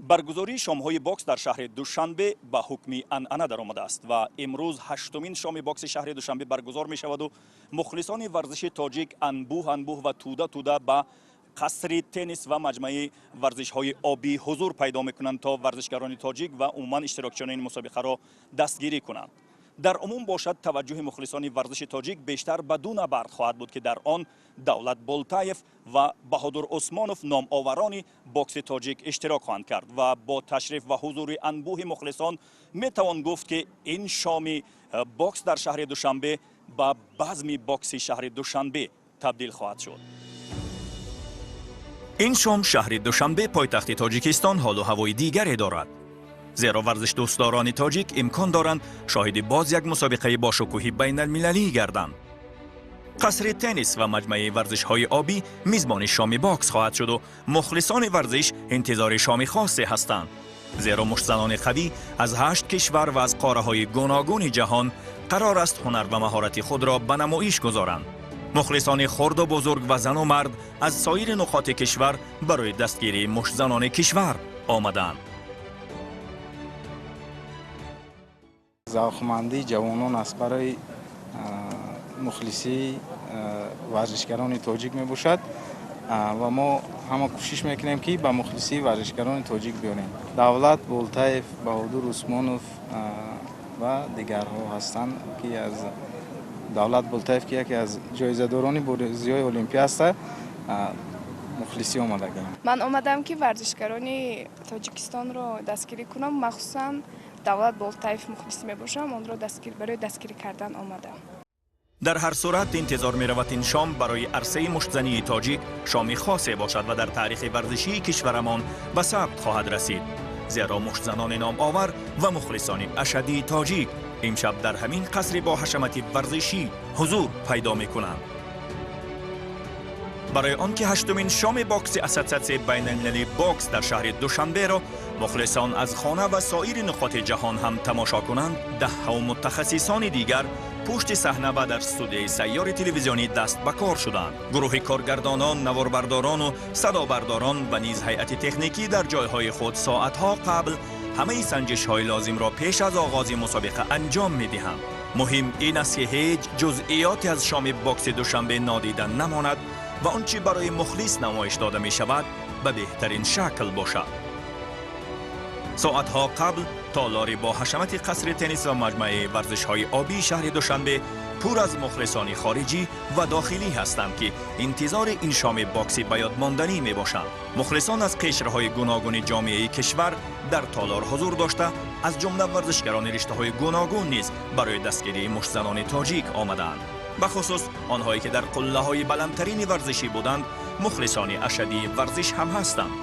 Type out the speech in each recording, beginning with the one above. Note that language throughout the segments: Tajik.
Баргузории шомҳои бокс дар шаҳри Душанбе ба ҳукми анъана даромадааст ва имрӯз ҳаштумин шоми бокси шаҳри Душанбе баргузор мешаваду мухлисони варзиши тоҷик анбӯҳ анбӯҳ ва тӯда тӯда ба қасри теннис ва маҷмӯаи варзишҳои обӣ ҳузур пайдо мекунанд, то варзишгарони тоҷик ва умуман иштирокчиёни ин мусобиқаро дастгирӣ кунанд. Дар умум бошад, таваҷҷӯҳи мухлисони варзиши тоҷик бештар ба ду набард хоҳад буд, ки дар он Давлат Болтаев ва Баҳодур Усмонов, номоварони бокси тоҷик, иштирок хоҳанд кард ва бо ташриф ва ҳузури анбӯҳи мухлисон метавон гуфт, ки ин шоми бокс дар шаҳри Душанбе ба базми бокси шаҳри Душанбе табдил хоҳад шуд. Ин шом шаҳри Душанбе, пойтахти Тоҷикистон, ҳолу ҳавои дигаре дорад, зеро варзишдӯстдорони тоҷик имкон доранд шоҳиди боз як мусобиқаи бошукӯҳи байналмилалӣ гарданд. Қасри теннис ва маҷмӯаи варзишҳои обӣ мизбони шоми бокс хоҳад шуду мухлисони варзиш интизори шоми хосе ҳастанд, зеро муштзанони қавӣ аз ҳашт кишвар ва аз қораҳои гуногуни ҷаҳон қарор аст ҳунар ва маҳорати худро ба намоиш гузоранд. Мухлисони хурду бузург ва зану мард аз соири нуқоти кишвар барои дастгирии муштзанони кишвар омадаанд. Завқмандии ҷавонон аст, барои мухлисии варзишгарони тоҷик мебошад ва мо ҳама кӯшиш мекунем, ки ба мухлисии варзишгарони тоҷик биёрем. Давлат Болтаев, Баҳодур Усмонов ва дигарҳо ҳастанд, ки аз Давлат Болтаев, ки яке аз ҷоизадорони бозиҳои Олимпӣ аста, мухлисӣ омадагем. Ман омадам, ки варзишгарони Тоҷикистонро дастгирӣ кунам, махсусан Давлат Болтаев мухлисӣ мебошам, онро барои дастгирӣ кардан омадам. Дар ҳар сурат, интизор меравад, ин шом барои арсаи муштзании тоҷик шоми хосе бошад ва дар таърихи варзишии кишварамон ба сабт хоҳад расид, зеро муштзанони номовар ва мухлисони ашаддии тоҷик имшаб дар ҳамин қасри бо ҳашамати варзишӣ ҳузур пайдо мекунанд. Барои он ки ҳаштумин шоми бокси Ассотсиатсияи байналмилалии бокс дар шаҳри Душанберо мухлисон аз хона ва соири нуқоти ҷаҳон ҳам тамошо кунанд, даҳҳо мутахассисони дигар пушти саҳна ва дар студияи сайёри телевизионӣ даст ба кор шуданд. Гурӯҳи коргардонон, наворбардорону садобардорон ва низ ҳайати техникӣ дар ҷойҳои худ соатҳо қабл ҳамаи санҷишҳои лозимро пеш аз оғози мусобиқа анҷом медиҳанд. Муҳим ин аст, ки ҳеҷ ҷузъиёте аз шоми бокси Душанбе нодида намонад ва он чӣ барои мухлис намоиш дода мешавад, ба беҳтарин шакл бошад. Соатҳо қабл толори бо ҳашамати қасри теннис ва маҷмӯаи варзишҳои обии шаҳри Душанбе пур аз мухлисони хориҷӣ ва дохилӣ ҳастанд, ки интизори ин шоми бокси ба ёдмонданӣ мебошанд. Мухлисон аз қишрҳои гуногуни ҷомеаи кишвар дар толор ҳузур дошта, аз ҷумла варзишгарони риштаҳои гуногун низ барои дастгирии муштзанони тоҷик омадаанд. Бахусус онҳое, ки дар қуллаҳои баландтарини варзишӣ буданд, мухлисони ашаддии варзиш ҳам ҳастанд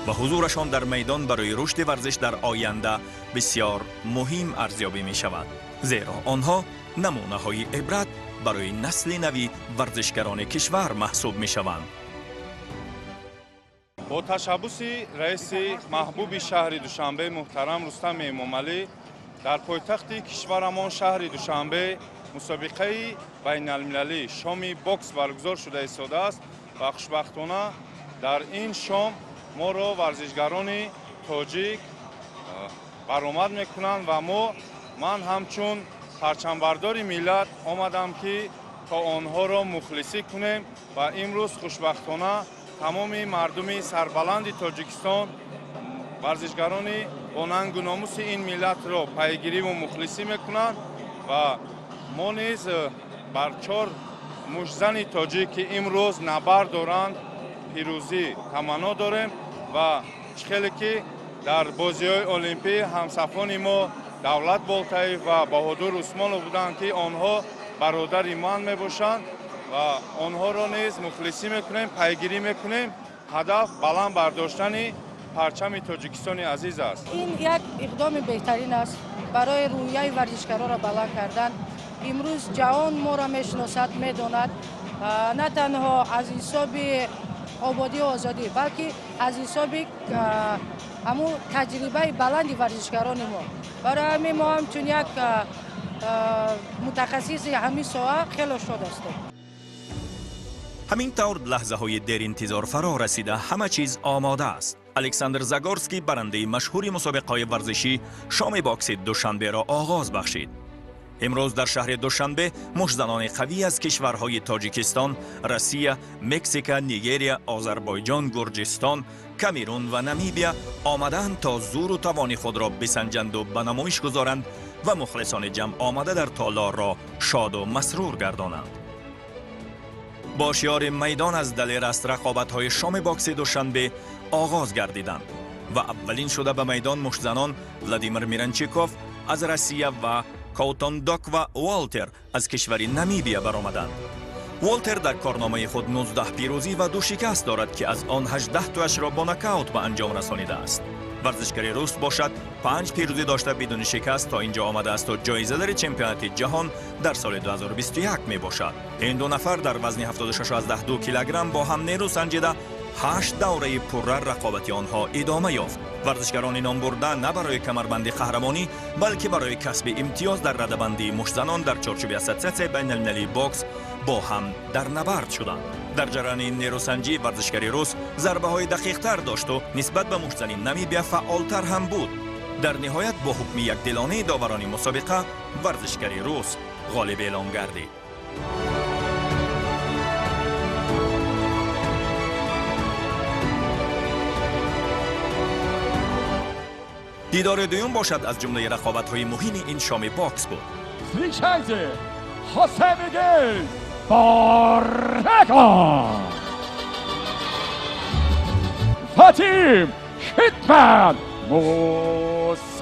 ва ҳузурашон дар майдон барои рушди варзиш дар оянда бисёр муҳим арзёбӣ мешавад, зеро онҳо намунаҳои ибрат барои насли нави варзишгарони кишвар маҳсуб мешаванд. Бо ташаббуси раиси маҳбуби шаҳри Душанбе муҳтарам Рустам Эмомалӣ дар пойтахти кишварамон, шаҳри Душанбе, мусобиқаи байналмилалӣ шоми бокс баргузор шуда истодааст ва хушбахтона дар ин шом моро варзишгарони тоҷик баромад мекунанд ва мо ман ҳамчун парчамбардори миллат омадам, ки то онҳоро мухлисӣ кунем. Ва имрӯз хушбахтона тамоми мардуми сарбаланди Тоҷикистон варзишгарони бо нангу номуси ин миллатро пайгириву мухлисӣ мекунанд ва мо низ бар чор муштзани тоҷик, ки имрӯз набард доранд, пирӯзӣ таманно дорем. Ва чӣ хеле ки дар бозиҳои Олимпӣ ҳамсафони мо Давлат Болтаев ва Баҳодур Усмонов буданд, ки онҳо бародари ман мебошанд, ва онҳоро низ мухлисӣ мекунем, пайгирӣ мекунем. Ҳадаф баланд бардоштани парчами Тоҷикистони азиз аст. Ин як иқдоми беҳтарин аст барои рӯҳияи варзишгароро баланд кардан. Имрӯз ҷаҳон моро мешиносад, медонад, на танҳо аз ҳисоби ободию озодӣ, балки аз ҳисоби ҳамун таҷрибаи баланди варзишгарони мо. Барои ҳамин мо ҳамчун як мутахассиси ҳамин соҳа хело шод ҳастем. Ҳамин тавр, лаҳзаҳои деринтизор фаро расида, ҳама чиз омода аст. Александр Загорский, барандаи машҳури мусобиқаҳои варзишӣ, шоми бокси Душанберо оғоз бахшид. Имрӯз дар шаҳри Душанбе муштзанони қавӣ аз кишварҳои Тоҷикистон, Россия, Мексика, Нигерия, Озарбойҷон, Гурҷистон, Камерун ва Намибия омадаанд то зӯру тавони худро бисанҷанду ба намоиш гузоранд ва мухлисони ҷамъ омада дар толорро шоду масрур гардонанд. Бо шиори «Майдон аз далер аст» рақобатҳои шоми бокси Душанбе оғоз гардиданд ва аввалин шуда ба майдон муштзанон Владимир Миранчиков аз Россия ва Коутондоква Уолтер аз кишвари Намибия баромаданд. Уолтер дар корномаи худ 19 пирӯзӣ ва 2 шикаст дорад, ки аз он 18 тояшро бо нокаут ба анҷом расонидааст. Варзишгари рус бошад, 5 пирӯзӣ дошта, бидуни шикаст то инҷо омадааст ва ҷоизадари чемпионати ҷаҳон дар соли 2021 мебошад. Ин ду нафар дар вазни 76,2 килограмм бо ҳам нерӯ санҷида, 8 давраи пурра рақобати онҳо идома ёфт. Варзишгарони номбурда на барои камарбанди қаҳрамонӣ, балки барои касби имтиёз дар радабандии муштзанон дар чорчӯби Ассотсиатсияи байналмилалии бокс бо ҳам дар набард шуданд. Дар ҷараёни нерӯсанҷӣ варзишгари рус зарбаҳои дақиқтар дошту нисбат ба муштзани Намибия фаъолтар ҳам буд. Дар ниҳоят бо ҳукми якдилонаи доварони мусобиқа варзишгари рус ғолиб эълон гардид. Дидори дуюм бошад, аз ҷумлаи рақобатҳои муҳими ин шоми бокс буд. Встречайте, Хосе Мигель Боррего! Вадим Хитман Мусаев!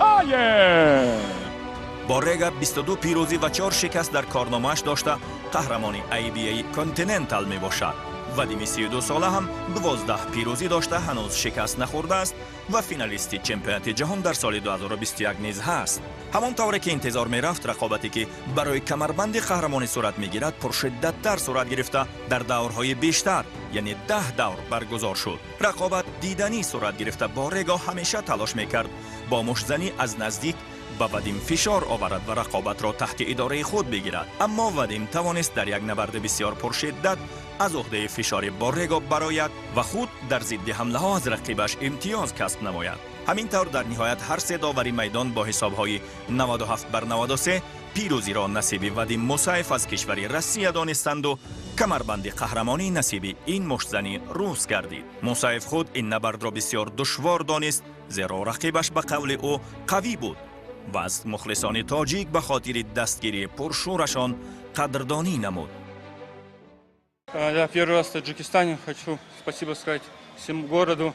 Боррега 22 пирӯзӣ ва 4 шикаст дар корномааш дошта, қаҳрамони IBA Continental мебошад. Вадими 32 сола ҳам 12 пирӯзӣ дошта, ҳанӯз шикаст нахӯрдааст ва финалисти чемпионати ҷаҳон дар соли 2021 низ ҳаст. Ҳамон тавре ки интизор мерафт, рақобате ки барои камарбанди қаҳрамонӣ сурат мегирад, пуршиддаттар сурат гирифта, дар даврҳои бештар, яъне 10 давр баргузор шуд. Рақобат диданӣ сурат гирифта, Боррего ҳамеша талош мекард бо муштзанӣ аз наздик ба Вадим фишор оварад ва рақобатро таҳти идораи худ бигирад. Аммо Вадим тавонист дар як набарди бисёр пуршиддат аз уҳдаи фишори Боррего барояд ва худ дар зидди ҳамлаҳо аз рақибаш имтиёз касб намояд. Ҳамин тавр дар ниҳоят ҳар се довари майдон бо ҳисобҳои 97-93 пирӯзиро насиби Вадим Мусаев аз кишвари Россия донистанду камарбанди қаҳрамонӣ насиби ин муштзани рус гардид. Мусаев худ ин набардро бисёр душвор донист, зеро рақибаш ба қавли ӯ қавӣ буд ва аз мухлисони тоҷик ба хотири дастгирии пуршӯрашон қадрдонӣ намуд. Я первый раз в Таджикистане. Хочу спасибо сказать всему городу.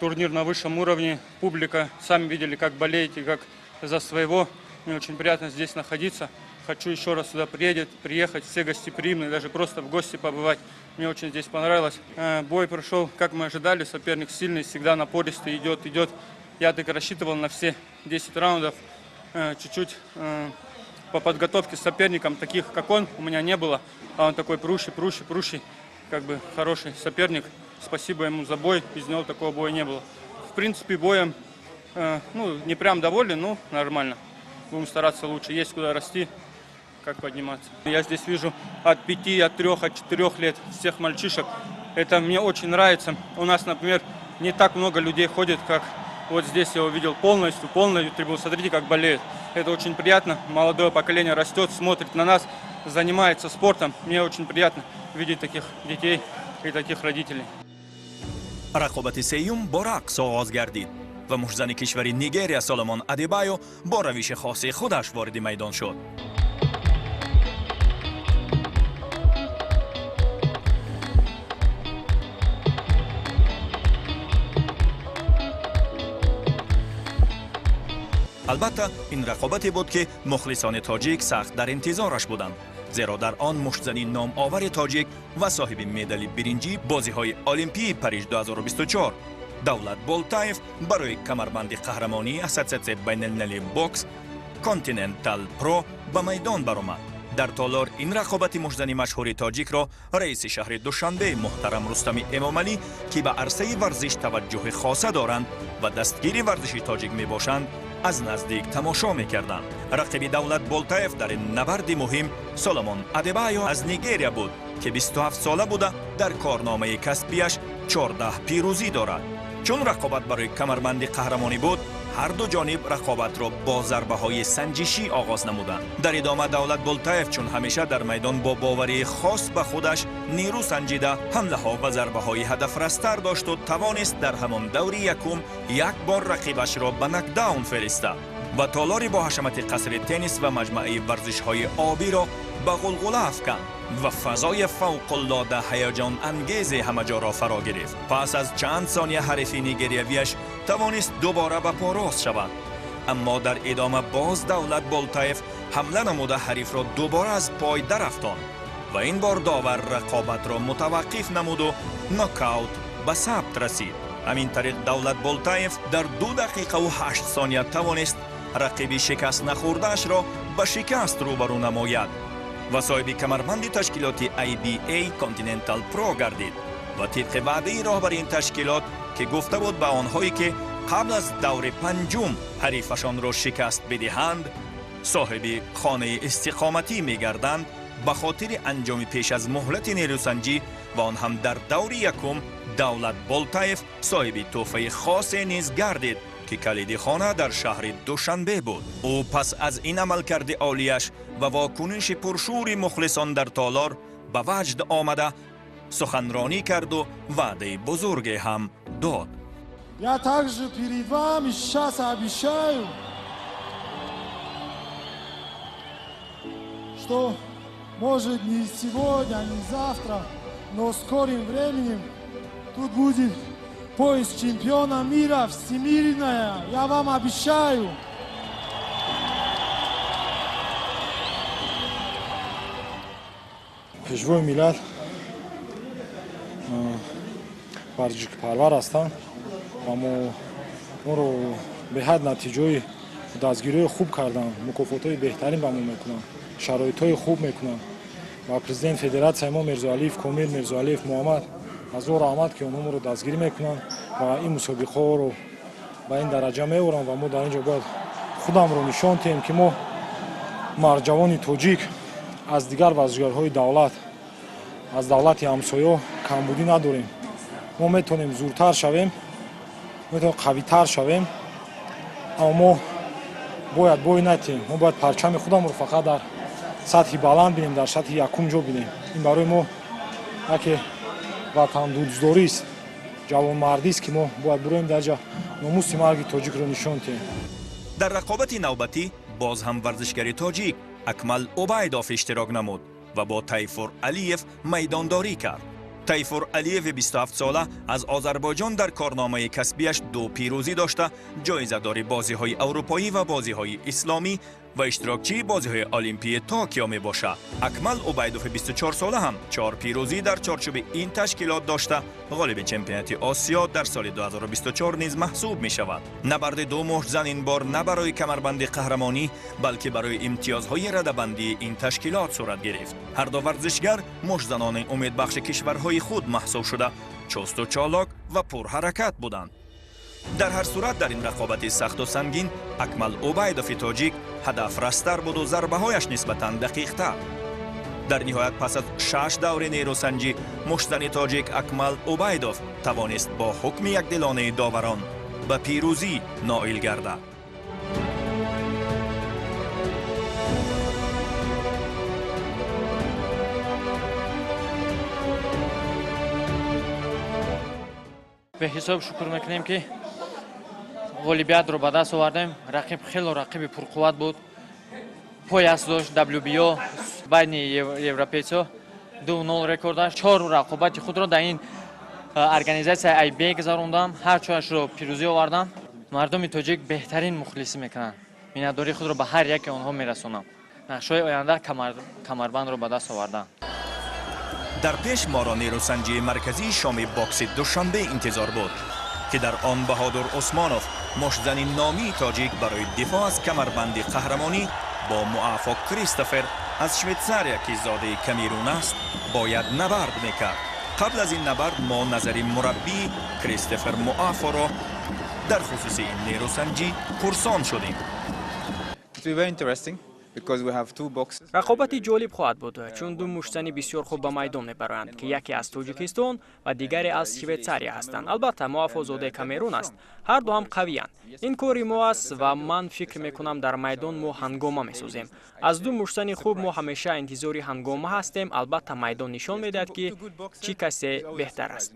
Турнир на высшем уровне, публика. Сами видели, как болеете, как за своего. Мне очень приятно здесь находиться. Хочу еще раз сюда приехать. Все гостеприимные, даже просто в гости побывать. Мне очень здесь понравилось. Бой прошел, как мы ожидали. Соперник сильный, всегда напористый, идет, идет. Я так рассчитывал на все 10 раундов. Чуть-чуть по подготовке с соперником, таких как он, у меня не было. А он такой прущий, прущий, прущий, как бы хороший соперник. Спасибо ему за бой, без него такого боя не было. В принципе, боем, ну, не прям доволен, но нормально. Будем стараться лучше, есть куда расти, как подниматься. Я здесь вижу от 5, от 3, от 4 лет всех мальчишек. Это мне очень нравится. У нас, например, не так много людей ходит, как вот здесь я увидел полностью, полную трибуну. Смотрите, как болеют. Это очень приятно. Молодое поколение растет, смотрит на нас, занимается спортом. Мне очень приятно видеть таких детей и таких родителей. Рақобати сеюм бо рақс оғоз гардид ва муштзани кишвари Нигерия Соломон Адебайо бо равиши хоси худаш вориди майдон шуд. Албатта, ин рақобате буд, ки мухлисони тоҷик сахт дар интизораш буданд, зеро дар он муштзани номовари тоҷик ва соҳиби медали биринҷӣ бозиҳои Олимпии Париж 2024 Давлат Болтаев барои камарбанди қаҳрамонии Ассотсиатсияи байналмилалии бокс Континентал Про ба майдон баромад. Дар толор ин рақобати муштзани машҳури тоҷикро раиси шаҳри Душанбе муҳтарам Рустами Эмомалӣ, ки ба арсаи варзиш таваҷҷӯҳи хоса доранд ва дастгири варзиши тоҷик мебошанд, аз наздик тамошо мекарданд. Рақиби Давлат Болтаев дар ин набарди муҳим Соломон Адебайо аз Нигерия буд, ки 27 сола буда, дар корномаи касбияш 14 пирӯзӣ дорад. Чун рақобат барои камарбанди қаҳрамонӣ буд, ҳар ду ҷониб рақобатро бо зарбаҳои санҷишӣ оғоз намуданд. Дар идома Давлат Болтаев, чун ҳамеша, дар майдон бо боварии хос ба худаш нерӯ санҷида, ҳамлаҳо ва зарбаҳои ҳадафрастар дошту тавонист дар ҳамон даври якум як бор рақибашро ба нокдаун фиристад ва толори бо ҳашамати қасри теннис ва маҷмӯаи варзишҳои обиро ба ғулғула афканд ва фазои фавқулода ҳаяҷонангезе ҳамаҷоро фаро гирифт. Пас аз чанд сония ҳарифи нигериявиаш тавонист дубора ба по рост шавад, аммо дар идома боз Давлат Болтаев ҳамла намуда, ҳарифро дубора аз пой дарафтонд ва ин бор довар рақобатро мутаваққиф намуду нокаут ба сабт расид. Ҳамин тариқ Давлат Болтаев дар 2 дақиқаву 8 сония тавонист рақиби шикаст нахӯрдаашро ба шикаст рӯбарӯ намояд ва соҳиби камарбанди ташкилоти IBA Continental Pro гардид. Ва тибқи ваъдаи роҳбари ин ташкилот, ки гуфта буд, ба онҳое ки қабл аз даври панҷум ҳарифашонро шикаст бидиҳанд, соҳиби хонаи истиқоматӣ мегарданд, ба хотири анҷоми пеш аз муҳлати нерӯсанҷӣ ва он ҳам дар даври якум, Давлат Болтаев соҳиби тӯҳфаи хосе низ гардид, ки калиди хона дар шаҳри Душанбе буд. Ӯ пас аз ин амалкарди олияш ва вокуниши пуршӯри мухлисон дар толор ба ваҷд омада, суханронӣ карду ваъдаи бузурге ҳам дод. Я также перед вами сейчас обещаю, что, может, не сегодня, не завтра, но скорым временем тут будет пояс чемпиона мира всемирная. Я вам обещаю. Пешвои миллат варзишпарвар ҳастанд ва мо моро беҳад натиҷаҳои дастгириҳои хуб карданд, мукофотҳои беҳтарин ба мо мекунанд, шароитҳои хуб мекунанд. Ва президент федератсияи мо Мирзоалиев Комил, Мирзоалиев Муҳаммад, ҳазор раҳмат, ки онҳо моро дастгирӣ мекунанд ва ин мусобиқаҳоро ба ин дараҷа меоранд. Ва мо дар ин ҷо бояд худамро нишон диҳем, ки мо марҷавони тоҷик аз дигар варзишгарҳои давлат, аз давлати ҳамсоё камбудӣ надорем. Мо метавонем зудтар шавем, метавонем қавитар шавем, аммо мо бояд бой натиҳем. Мо бояд парчами худамро фақат дар сатҳи баланд бинем, дар сатҳи якум ҷо бинем. Ин барои мо яке ватандӯстдорист, ҷавонмардист, ки мо бояд бироем дар ҷа номуси марги тоҷикро нишон диҳем. Дар рақобати навбатӣ боз ҳам варзишгари тоҷик Акмал Убайдов иштирок намуд ва бо Тайфур Алиев майдондорӣ кард. Тайфур Алиеви 27-сола аз Озарбойҷон дар корномаи касбияш ду пирӯзӣ дошта, ҷоизадори бозиҳои аврупоӣ ва бозиҳои исломӣ ва иштирокчии бозиҳои олимпии Токио мебошад. Акмал Убайдови 24-сола ҳам чор пирӯзӣ дар чорчӯби ин ташкилот дошта, ғолиби чемпионати Осиё дар соли 2024 низ маҳсуб мешавад. Набарди ду муштзан ин бор на барои камарбанди қаҳрамонӣ, балки барои имтиёзҳои радабандии ин ташкилот сурат гирифт. Ҳар ду варзишгар муштзанони умедбахши кишварҳои худ маҳсуб шуда, чусту чолок ва пурҳаракат буданд. Дар ҳар сурат, дар ин рақобати сахту сангин Акмал Убайдови тоҷик ҳадафрастар буду зарбаҳояш нисбатан дақиқтар. Дар ниҳоят, пас аз шаш даври нерӯсанҷӣ, муштзани тоҷик Акмал Убайдов тавонист бо ҳукми якдилонаи доварон ба пирӯзӣ ноил гардад. Беҳисоб шукр мекунем, ки ғолибиятро ба даст овардем. Рақиб хело рақиби пурқувват буд, пояс дошт WBO байни европейцо, 2-0 рекордаш. Чор рақобати худро дар ин организатсияи IBA гузарондам, ҳар чорашро пирӯзӣ овардам. Мардуми тоҷик беҳтарин мухлисӣ мекунанд, миннатдории худро ба ҳар яке онҳо мерасонам. Нақшҳои оянда камарбандро ба даст овардан. Дар пеш моро нерӯсанҷии марказии шоми бокси Душанбе интизор буд, ки дар он Баҳодур Усмонов, муштзани номии тоҷик, барои дифоъ аз камарбанди қаҳрамонӣ бо Муафо Кристофер аз Швейтсария, ки зодаи Камерун аст, бояд набард мекард. Қабл аз ин набард мо назари мураббии Кристофер Муафоро дар хусуси ин нерӯсанҷӣ пурсон шудем. It will be very interesting. Рақобати ҷолиб хоҳад буд, чун ду муштзани бисёр хуб ба майдон мебароянд, ки яке аз Тоҷикистон ва дигаре аз Швейтсария ҳастанд. Албатта, Муаффо зодаи Камерун аст. Ҳар ду ҳам қавиянд. Ин кори мо аст ва ман фикр мекунам, дар майдон мо ҳангома месозем. Аз ду муштзани хуб мо ҳамеша интизори ҳангома ҳастем. Албатта, майдон нишон медиҳад, ки чӣ касе беҳтар аст.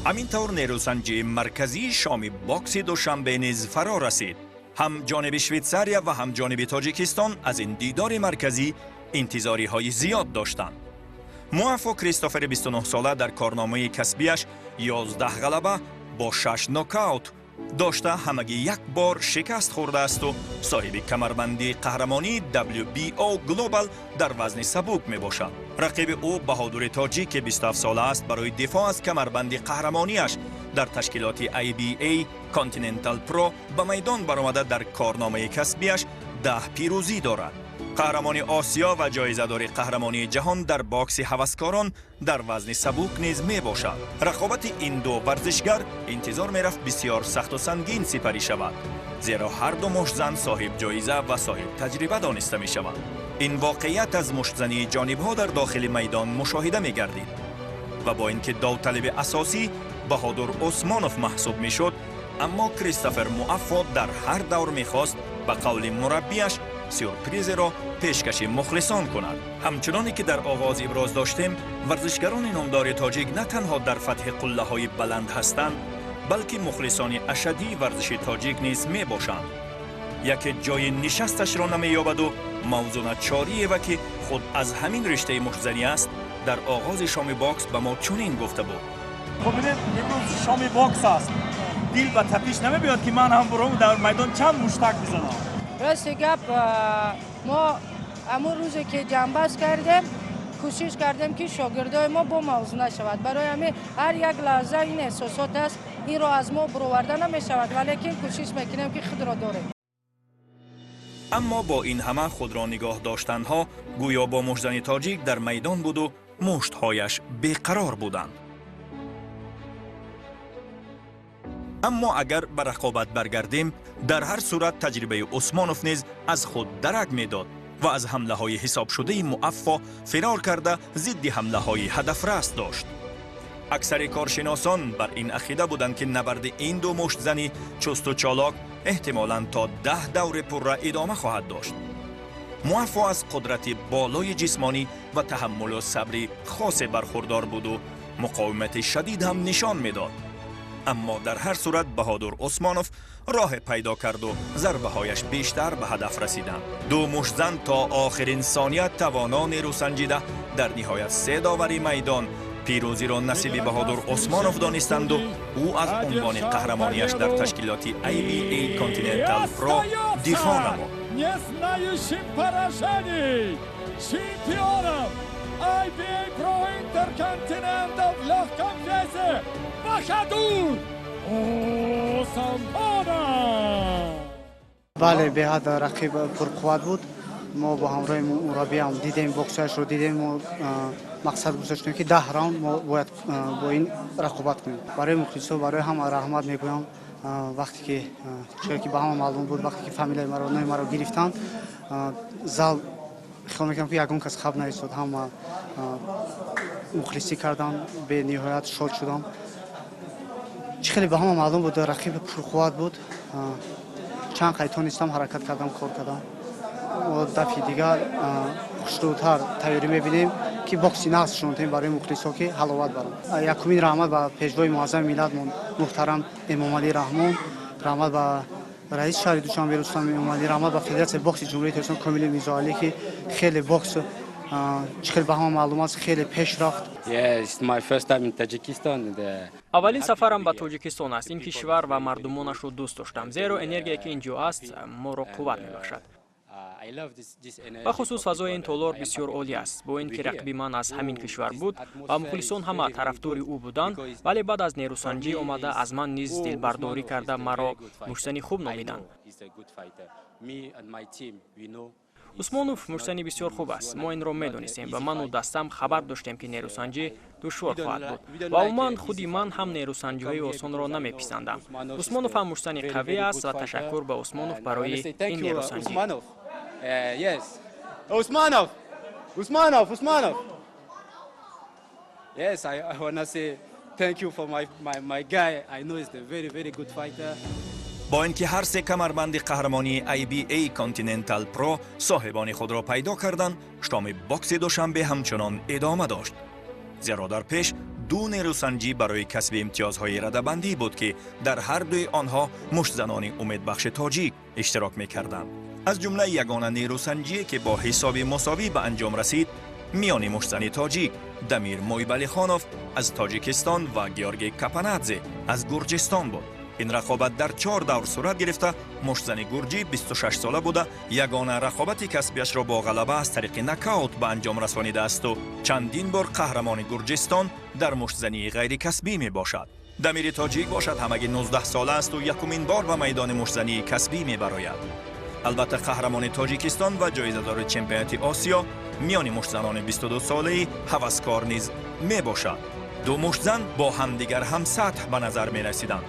Ҳамин тавр нерӯсанҷии марказии шоми бокси Душанбе низ фаро расид. Ҳам ҷониби Швейтсария ва ҳам ҷониби Тоҷикистон аз ин дидори марказӣ интизориҳои зиёд доштанд. Муаффо Кристофери 29-сола дар корномаи касбиаш 11 ғалаба бо 6 нокаут дошта, ҳамагӣ як бор шикаст хӯрдаасту соҳиби камарбанди қаҳрамонии WBO Global дар вазни сабук мебошад. Рақиби ӯ Баҳодури тоҷик, ки 27-сола аст, барои дифоъ аз камарбанди қаҳрамониаш дар ташкилоти IBA Continental Pro ба майдон баромада, дар корномаи касбиаш 10 пирӯзӣ дорад. Қаҳрамони Осиё ва ҷоизадори қаҳрамонии ҷаҳон дар бокси ҳаваскорон дар вазни сабук низ мебошад. Рақобати ин ду варзишгар интизор мерафт бисёр сахту сангин сипарӣ шавад, зеро ҳар ду муштзан соҳиб ҷоиза ва соҳиб таҷриба дониста мешаванд. Ин воқеият аз муштзании ҷонибҳо дар дохили майдон мушоҳида мегардид ва бо ин ки довталиби асосӣ Баҳодур Усмонов маҳсуб мешуд, аммо Кристофер Муаффо дар ҳар давр мехост ба қавли мураббиаш сюрпризеро пешкаши мухлисон кунад. Ҳамчуноне ки дар оғоз иброз доштем, варзишгарони номдори тоҷик на танҳо дар фатҳи қуллаҳои баланд ҳастанд, балки мухлисони ашаддии варзиши тоҷик низ мебошанд. Яке ҷои нишасташро намеёбаду Мавзуна Чориева, ки худ аз ҳамин риштаи муштзанӣ аст, дар оғози шоми бокс ба мо чунин гуфта буд. Хуб, бинед, имрӯз шоми бокс аст. Дил ба тапиш намебиёд, ки ман ҳам буром дар майдон чанд муштак бизанам? Рости гап, мо ҳамун рӯзе ки ҷамъбаст кардем, кӯшиш кардем, ки шогирдои мо бо Мавзуна шавад. Барои ҳамин ҳар як лаҳза ин эҳсосот аст, инро аз мо буроварда намешавад, валекин кӯшиш мекунем, ки худро дорем. Аммо бо ин ҳама худро нигоҳ доштанҳо гӯё бо муштзани тоҷик дар майдон буду муштҳояш беқарор буданд. Аммо агар ба рақобат баргардем, дар ҳар сурат таҷрибаи Усмонов низ аз худ дарак медод ва аз ҳамлаҳои ҳисобшудаи Муаффо фирор карда, зидди ҳамлаҳои ҳадафраст дошт. Аксари коршиносон бар ин ақида буданд, ки набарди ин ду муштзани чусту чолок эҳтимолан то 10 даври пурра идома хоҳад дошт. Муаффо аз қудрати болои ҷисмонӣ ва таҳаммулу сабри хосе бархурдор буду муқовимати шадид ҳам нишон медод. Аммо дар ҳар сурат Баҳодур Усмонов роҳе пайдо карду зарбаҳояш бештар ба ҳадаф расиданд. Ду муштзан то охирин сония тавоно нерӯ санҷида, дар ниҳоят се довари майдон пирӯзиро насиби Баҳодур Усмонов донистанду ӯ аз унвони қаҳрамонияш дар ташкилоти IBA Continental Pro дифоъ намуд. Не знающим поражений чемпионом IBA Pro Intercontinental в легком весе Баҳодур Усмонов. Бале, беҳад рақиб пурқувват буд. Мо бо ҳамроҳи мураббиам дидем, боксҳояшро дидем. Мо мақсад гузоштем, ки 10 раунд мо бояд бо ин рақобат кунем. Барои мухлисо, барои ҳама раҳмат мегӯям. Вақте ки чизе ки ба ҳама маълум буд, вақте ки фамилияи маро, номи маро гирифтанд, зал хиёл мекунам, ки ягон кас хаб наистод, ҳама мухлисӣ карданд, бениҳоят шод шудам. Чӣ хеле ба ҳама маълум буд, рақиб пурқувват буд. Чанд қай тонистам, ҳаракат кардам, кор кардам. Дафъи дигар хушрӯтар тайёрӣ мебинем, ки бокси нағз шунотем барои мухлисо, ки ҳаловат баранд. Якумин раҳмат ба пешвои муаззами миллатмон муҳтарам Эмомалӣ Раҳмон, раҳмат ба раиси шаҳри Душанбе Рустам Эмомалӣ, раҳмат ба Федератсияи бокси Ҷумҳурии Тоҷикистон Комили Мирзоалӣ, ки хеле бокс, чӣ хеле ба ҳама маълум аст, хеле пеш рафт. Аввалин сафарам ба Тоҷикистон аст. Ин кишвар ва мардумонашро дӯст доштам, зеро энергия, ки ин ҷо аст, моро қувват мебахшад. Бахусус фазои ин толор бисёр олӣ аст. Бо ин ки рақиби ман аз ҳамин кишвар буд ва мухлисон ҳама тарафдори ӯ буданд, вале баъд аз нерӯсанҷӣ омада аз ман низ дилбардорӣ карда, маро муштзани хуб номиданд. Усмонов муштзани бисёр хуб аст. Мо инро медонистем ва ману дастам хабар доштем, ки нерӯсанҷӣ душвор хоҳад буд ва умуман худи ман ҳам нерӯсанҷиҳои осонро намеписандам. Усмонов ҳам муштзани қавӣ аст ва ташаккур ба Усмонов барои ин нерӯсанҷӣ. Усманов! Усманов! Усманов! Yes, I wanna say thank you for my guy. I know he's a very, very good fighter. Бо ин ки ҳар се камарбанди қаҳрамонии IBA Continental Pro соҳибони худро пайдо карданд, шоми бокси Душанбе ҳамчунон идома дошт. Зеро дар пеш ду нерӯсанҷӣ барои касби имтиёзҳои радабандӣ буд, ки дар ҳар дуи онҳо муштзанони умедбахши тоҷик иштирок мекарданд. Аз ҷумла ягона нерӯсанҷие, ки бо ҳисоби мусовӣ ба анҷом расид, миёни муштзани тоҷик Дамир Мӯйбалихонов аз Тоҷикистон ва Георгий Капанадзе аз Гурҷистон буд. Ин рақобат дар чор давр сурат гирифта, муштзани гурҷӣ 26 сола буда, ягона рақобати касбиашро бо ғалаба аз тариқи нокаут ба анҷом расонидаасту чандин бор қаҳрамони Гурҷистон дар муштзании ғайрикасбӣ мебошад. Дамири тоҷик бошад, ҳамагӣ 19 сола асту якумин бор ба майдони муштзании касбӣ мебарояд. Албатта, қаҳрамони Тоҷикистон ва ҷоизадори чемпионати Осиё миёни муштзанони 22 солаи ҳаваскор низ мебошад. Ду муштзан бо ҳамдигар ҳамсатҳ ба назар мерасиданд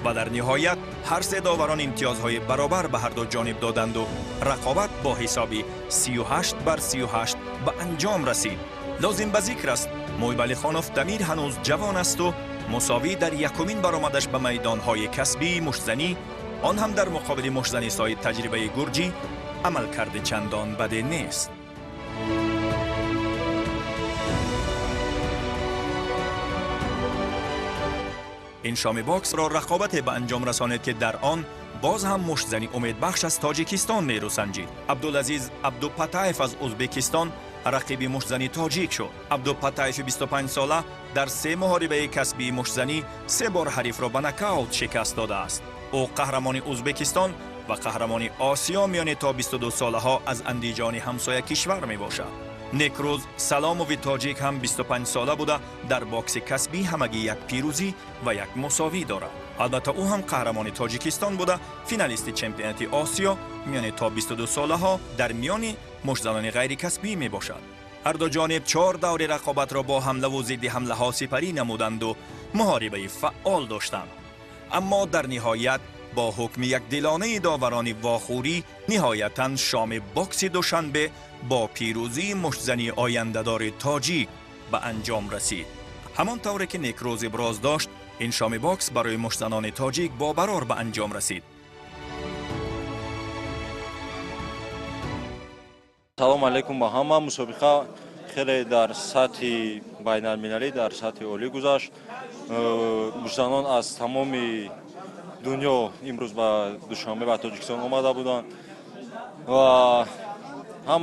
ва дар ниҳоят ҳар се доварон имтиёзҳои баробар ба ҳарду ҷониб доданду рақобат бо ҳисоби 38 бар 38 ба анҷом расид. Лозим ба зикр аст, Мӯйбалихонов Дамир ҳанӯз ҷавон асту мусовӣ дар якумин баромадаш ба майдонҳои касбии муштзанӣ, он ҳам дар муқобили муштзани соҳибтаҷрибаи гурҷӣ, амалкарди чандон баде нест. Ин шоми боксро рақобате ба анҷом расонид, ки дар он боз ҳам муштзани умедбахш аз Тоҷикистон нерӯсанҷид. Абдулазиз Абдупатаев аз Ӯзбекистон рақиби муштзани тоҷик шуд. Абдупатаеви 25 сола дар се муҳорибаи касбии муштзанӣ се бор ҳарифро ба нокаут шикаст додааст. Ӯ қаҳрамони Ӯзбекистон ва қаҳрамони Осиё миёни то 22 солаҳо аз Андиҷони ҳамсоя кишвар мебошад. Некрӯз Саломови тоҷик ҳам 25 сола буда, дар бокси касбӣ ҳамагӣ як пирӯзӣ ва як мусовӣ дорад. Албатта, ӯ ҳам қаҳрамони Тоҷикистон буда, финалисти чемпионати Осиё миёни то 22 солаҳо дар миёни муштзанони ғайрикасбӣ мебошад. Ҳарду ҷониб чор даври рақобатро бо ҳамлаву зидди ҳамлаҳо сипарӣ намуданду муҳорибаи фаъол доштанд. Аммо дар ниҳоят бо ҳукми якдилонаи доварони вохӯрӣ ниҳоятан шоми бокси Душанбе бо пирӯзии муштзани ояндадори тоҷик ба анҷом расид. Ҳамон тавре ки Некрӯз иброз дошт, ин шоми бокс барои муштзанони тоҷик бобарор ба анҷом расид. Салом алейкум ба ҳама. Мусобиқа хеле дар сатҳи байналмилалӣ, дар сатҳи олӣ гузашт. Муштзанон аз тамоми дунё имрӯз ба Душанбе, ба Тоҷикистон омада буданд ва ҳам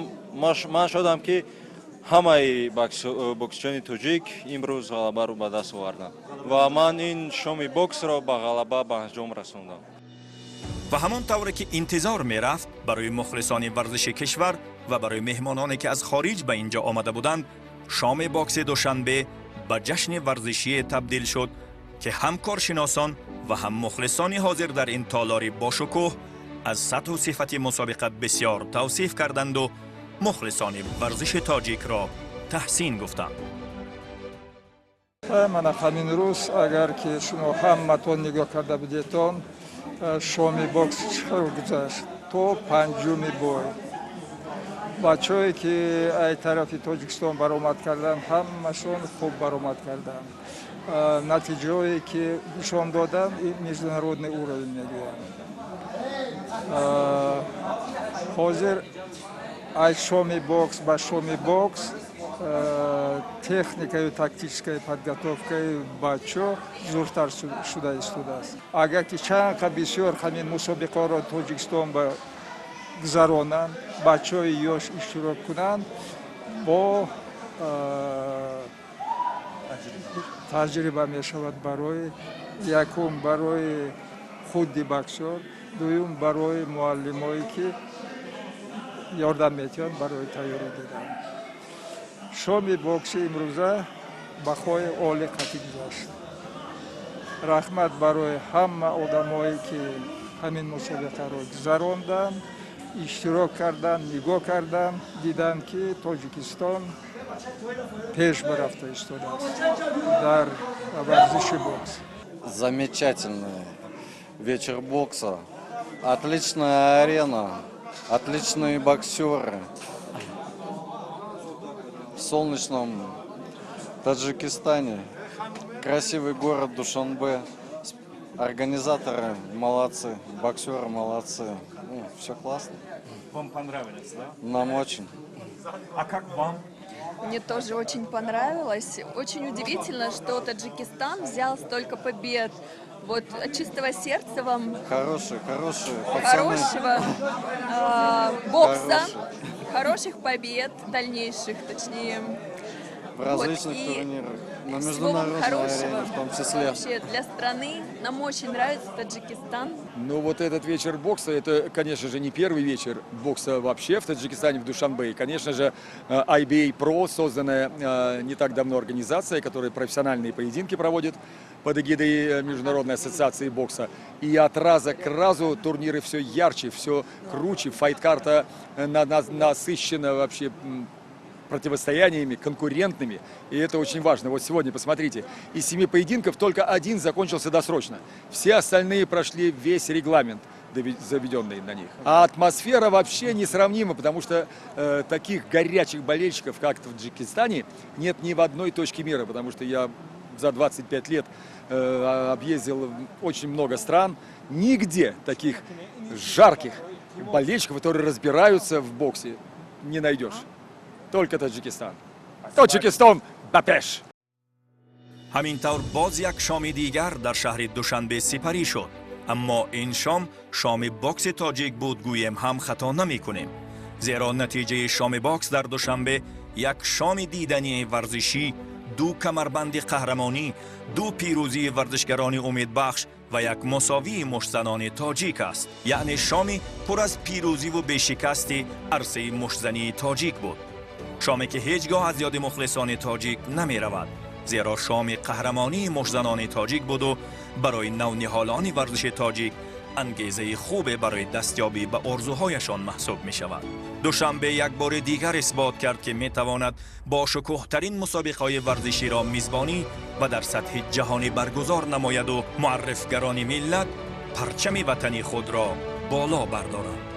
ман шодам, ки ҳамаи боксчиёни тоҷик имрӯз ғалабаро ба даст оварданд ва ман ин шоми боксро ба ғалаба ба анҷом расондам. Ва ҳамон тавре ки интизор мерафт, барои мухлисони варзиши кишвар ва барои меҳмононе, ки аз хориҷ ба ин ҷо омада буданд, шоми бокси Душанбе ба ҷашни варзишие табдил шуд, ки ҳам коршиносон ва ҳам мухлисони ҳозир дар ин толори бошукӯҳ аз сатҳу сифати мусобиқа бисёр тавсиф карданду мухлисони варзиши тоҷикро таҳсин гуфтанд. Мана ҳамин рӯз, агар ки шумо ҳаматон нигоҳ карда будетон, шоми бокс чӣ хел гузашт то панҷуми бой. Бачаҳое, ки ай тарафи Тоҷикистон баромад карданд, ҳамашон хуб баромад карданд. Натиҷаҳое, ки нишон доданд, международный уровень мегӯянд. Ҳозир аз шоми бокс ба шоми бокс техникаю тактическая подготовкаи бачо зуртар шуда истодааст. Агар ки чанд қа бисёр ҳамин мусобиқаро Тоҷикистон ба гузаронанд, бачаҳои ёш иштирок кунанд, бо таҷриба мешавад барои якум барои худи боксёр, дуюм барои муаллимое, ки ёрдам метиҳанд барои тайёрӣ дидан. Шоми бокси имрӯза баҳои олӣ қатъӣ гузашт. Раҳмат барои ҳама одамое, ки ҳамин мусобиқаро гузаронданд. Иштирок кардан, нигоҳ кардан, дидан, ки Тоҷикистон пеш барафта истодааст дар варзиши бокс. Замечательный вечер бокса, отличная арена, отличные боксеры в солнечном Таджикистане, красивый город Душанбе. Организаторы молодцы, боксеры молодцы. Ну, все классно. Вам понравилось, да? Нам очень. А как вам? Мне тоже очень понравилось. Очень удивительно, что Таджикистан взял столько побед. Вот от чистого сердца вам Хорошие, хорошие пацаны. Хорошего бокса, Хорошие. Хороших побед дальнейших, точнее. В различных Вот, и турнирах, на всего вам международной хорошего. Арене в том числе. Вообще для страны. Нам очень нравится Таджикистан. Ну вот этот вечер бокса, это, конечно же, не первый вечер бокса вообще в Таджикистане, в Душанбе. И, конечно же, IBA Pro, созданная не так давно организация, которая профессиональные поединки проводит под эгидой Международной ассоциации бокса. И от раза к разу турниры все ярче, все круче, файт-карта насыщена вообще противостояниями конкурентными, и это очень важно. Вот сегодня, посмотрите, из семи поединков только один закончился досрочно. Все остальные прошли весь регламент, заведенный на них. А атмосфера вообще несравнима, потому что таких горячих болельщиков, как в Таджикистане, нет ни в одной точке мира, потому что я за 25 лет объездил очень много стран. Нигде таких жарких болельщиков, которые разбираются в боксе, не найдешь. Только Таджикистан. Тоҷикистон ба пеш! Ҳамин тавр, боз як шоми дигар дар шаҳри Душанбе сипарӣ шуд, аммо ин шом шоми бокси тоҷик буд, гӯем ҳам хато намекунем, зеро натиҷаи шоми бокс дар Душанбе як шоми дидании варзишӣ, ду камарбанди қаҳрамонӣ, ду пирӯзии варзишгарони умедбахш ва як мусовии муштзанони тоҷик аст. Яъне шоми пур аз пирӯзиву бешикасти арсаи муштзании тоҷик буд, шоме ки ҳеҷ гоҳ аз ёди мухлисони тоҷик намеравад, зеро шоми қаҳрамонии муштзанони тоҷик буду барои навниҳолони варзиши тоҷик ангезаи хубе барои дастёбӣ ба орзуҳояшон маҳсуб мешавад. Душанбе як бори дигар исбот кард, ки метавонад бо шукӯҳтарин мусобиқаҳои варзиширо мизбонӣ ва дар сатҳи ҷаҳонӣ баргузор намояду муаррифгарони миллат парчами ватани худро боло бардоранд.